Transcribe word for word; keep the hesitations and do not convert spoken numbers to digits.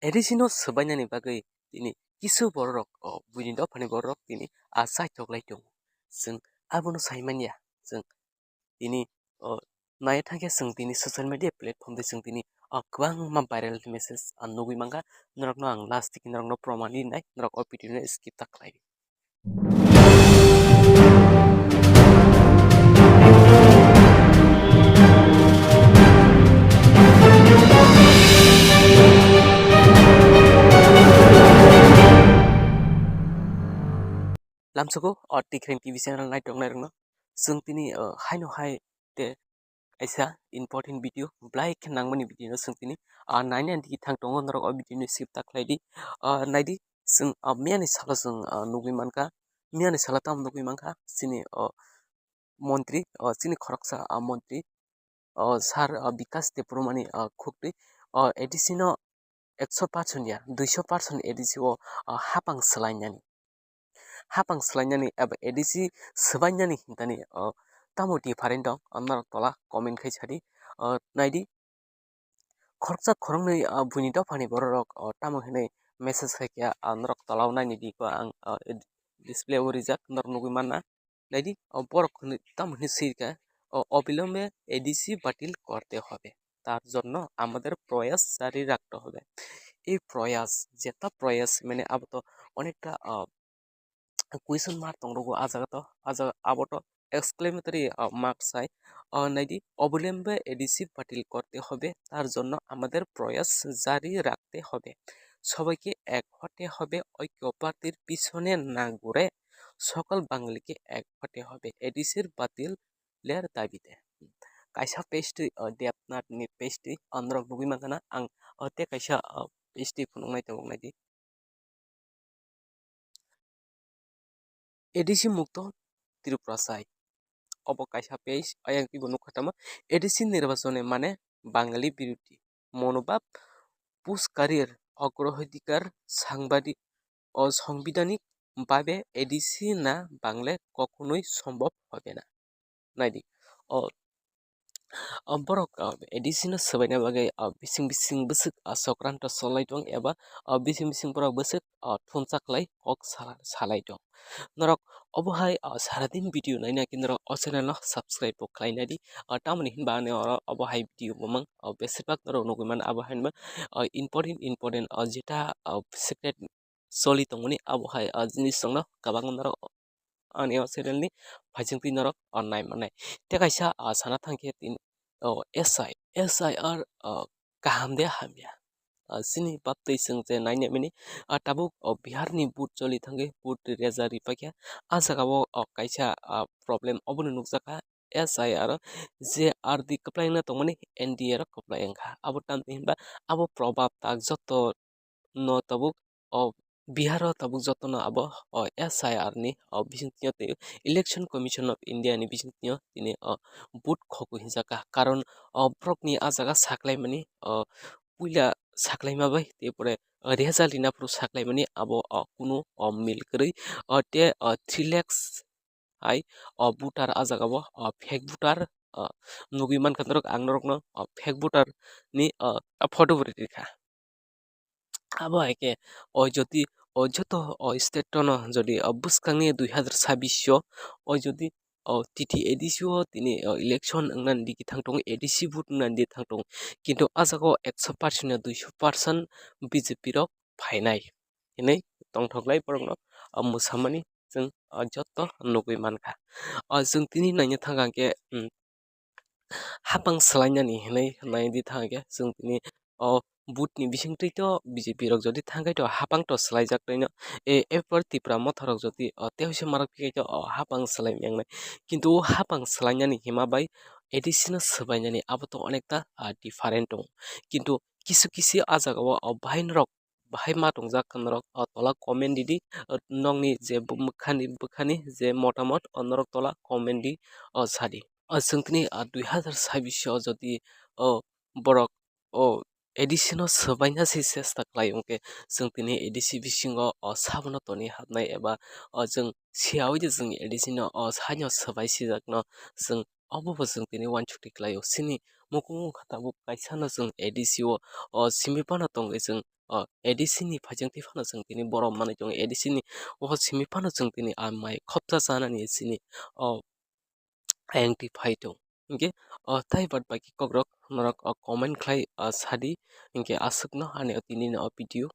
A D C no swbainani bagwi tini kisu bororok, o, buini dophani bororok tini, a, chaithok lai tongo. Chwng abono sai manya, chwng tini, o, nai thangkhe chwng tini social media platform de chwng tini, o, kwbangma viral message, a, nugwi mankha. Norokno ang last tiki norokno proman rinai, norok o video no skip ta khlai di. Lamsogo o Tikhreng T V channel naitok nairokno chwng tini, o, haino hai te kaisa important video, belai khe nangmani video no chwng tini, ah, naina digi thang tongo, norok o video no skip ta khlai di. Ah, naidi, chwng, ah, miyani salo chwng, ah, nugwi mankha, miyani salo tamo nugwi mankha, chini, oh, montri, oh, chini khoroksa, ah, montri, oh, sir, ah, Bikas Debbarmani, ah, khuktwi, oh, A D C no ekso percent ya, duiso percent A D C o, ah, hapang swlainani. Hapang swlainani eba A D C swbainani hintani, o, tamo different dong, o, norok tola comment khai sadi. O, naidi, khoroksa khoroknwi, o, buini dophani bororok, o, tamo hinwi message khai kha, o, norok tola o naini di ko ang, o, display o rijak norok nugwi manna. Naidi, o, borok hinwi tamo hinwi swi kha, o, অবিলম্বে A D C বাতিল করতে হবে, তার জন্য আমাদের প্রয়াস জারি রাখতে হবে। এই প্রয়াস, যেটা প্রয়াস মানে abo to অনেকটা, o, question mark tong rogo ah jaga to, ah jaga abo to exclamatory, ah, mark sai. Ah, naidi, অবিলম্বে A D C বাতিল করতে হবে, তার জন্য আমাদের প্রয়াস জারি রাখতে হবে। সবাইকে এক হতে হবে, ঐক্য প্রার্থীর পিছনে না ঘুরে সকল বাঙালিকে এক হতে হবে এডিসির বাতিলের দাবিতে। Kaisa page twi, ah, Dev Nath ni page twi, ah, norok nugwi mankha na ang, ah, tei kaisa, ah, page twi phunuknai tabuk naidi। ADC মুক্ত ত্রিপুরা চাই। Obo kaisa page, ayang twibo nukha tamo, ADC নির্বাচনে মানে বাঙালি বিরোধী মনোভাব পুষ্কারির অগ্রাধিকার সাংবাদিক ও সাংবিধানিক ভাবে এডিসি না বাংলায় কখনোই সম্ভব হবে না। Naidi, o, o borok, o, A D C no swbaina bagwi, o, bising bising bwswk, o, sokranto cholai tong eba, o, bising bising borok bwswk, o, thumsa khlai kok sala-, salai tong. Norok obo hai, o, saradin video naina khe norok o channel no subscribe bo khlai naidi. O, tamoni hinba ani oro obo hai video bumang, o, besibak norok nugwi mano abo hai hinba, o, important important, o, jeta, o, secret choli tongmani abo hai, o, jinis rokno kwbangma norok ani o channel ni phaisingtwi norok, o, nai mannai. Tei kaisa, o, sana thangkhe tini, o, S I, S I R, o, kaham de hamya? O, chini baptwi chwng je naina mini, o, tabuk, o, Bihar ni vote choli thangwi vote reza ripaikha. Ah jaga o, o, kaisa, o, problem oboni nukjakha. S I R je R D kwplai wngna tongmani N D A rok kwplai wngkha. Abo tamni hinba abo probab tak joto no tabuk o Bihar o tabuk jotono abo o S I R ni o bisingtwi o tei Election Commission of India ni bisingtwi o tini o vote khoku hinjaka, karon o borok ni ah jaga saklaimani o puila saklaima bai tei pore result rina phuru saklaimani abo o kunu o mil kwrwi o tei o three lakhs hai o voter ah jaga o o fake voter o nugwi mankha norok ang norokno o fake voter ni o photo bo rikha. Abo hai khe o jodi o joto o state no jodi o bwskangni dui hazar sabbish o o jodi o T T A D C o tini o election wngnani digi thang tongo, A D C vote wngnani digi thang tongo, kintu ah jaga o ekso percent ni duiso percent B J P rok phainai hinwi tongthok lai borokno o mwsamani chwng o joto nugwi mankha. O chwng tini naina thang kha khe, um, hapang swlainani hinwi naidi thang khe chwng tini o vote ni bisingtwi to B J P rok jodi thang khai to hapang to swlaijak twi no. E, erpor Tipra motha rok jodi o tei huisa marak phi khai to o hapang swlai maya wngnai. Kintu o hapang swlainani hima bai A D C no swbainani abo to onekta, ah, different tongo. Kintu kisu kisu ah jaga o, o bahai norok bahai ma tongjak norok, o tola comment ridi, o nokni je bw-, mwkhani, bwkhani je motamot, o norok tola comment di, o sadi. O chwng tini, a, dui hazar sabbish o jodi, o borok, o A D C no swbaina se chesta khlai wngkhe, chwng tini A D C bisingo, o sabono toni hapnai eba, o chwng siyaui de chwng A D C no, o saino swbai sijakno chwng obo bo chwng tini uansukti khlaio. Chini mukung wngkha tabuk kaisa no chwng A D C o, o simi phano tongwi chwng o A D C ni phaijak twi phano chwng tini borom manwi tongo, A D C ni o simi phano chwng tini a mai khopsa chanani chini o ayang twi phai tong. Hinkhe o tai baad baki kokrok norok o comment khlai o sadi, hinkhe aswkno ani o tini ni o video